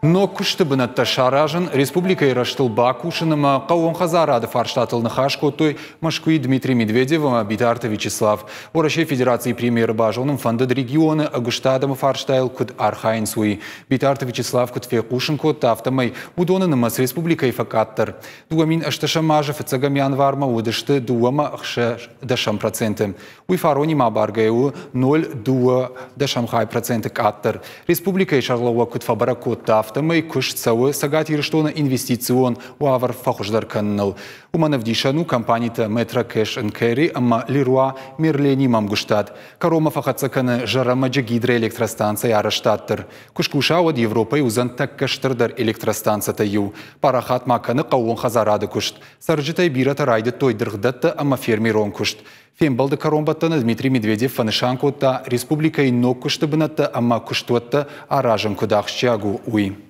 Ног куысты бынӕттӕ саразын, республикӕйы рӕзтыл бакусын ӕмӕ хъӕууон хӕдзарады фарстатыл ныхас кодтой Мӕскуыйы Дмитрий Медведев ӕмӕ Битарты Вячеслав. Уӕрӕсейы Федерацийы премьеры базонын фӕндыд регионы ӕгуыст адӕмы фарстайыл куыд архайынц, уый. Битарты Вячеслав куыд фехъусын кодта, афтӕмӕй уыдоны нымӕц республикӕйы фӕкъаддӕр. 2008 азы фыццӕгӕм январмӕ уыдысты 2,6%. Уый фаронимӕ абаргӕйӕ у 0,2% къаддӕр. Республикӕйы сӕргълӕууӕг куыд фӕбӕрӕг кодта, афтӕмӕй куыст цӕуы Цӕгат Ирыстоны инвестицион уавӕр фӕхуыздӕр кӕныныл. Уымӕн ӕвдисӕн у компанитӕ Metro Cash and Carry ӕмӕ Leroy Merlin-имӕ ӕмгуыстад. Кӕронмӕ фӕхӕццӕ кӕны Зӕрӕмӕджы гидроэлектростанцӕйы арӕзтад дӕр. Куы скуса, уӕд Европӕйы уыдзӕн тӕккӕ стырдӕр электростанцӕтӕй иу. Парахат ма кӕны хъӕууон хӕдзарады куыст. Цӕрджытӕй бирӕтӕ райдыдтой дыргъдӕттӕ ӕмӕ фермерон куыст. Фембӕлды кӕронбӕттӕны Дмитрий Медведев фӕнысан кодта, республикӕйы ног куысты бынӕттӕ ӕмӕ куыстуӕттӕ аразын куыд ахсджиаг у, уый.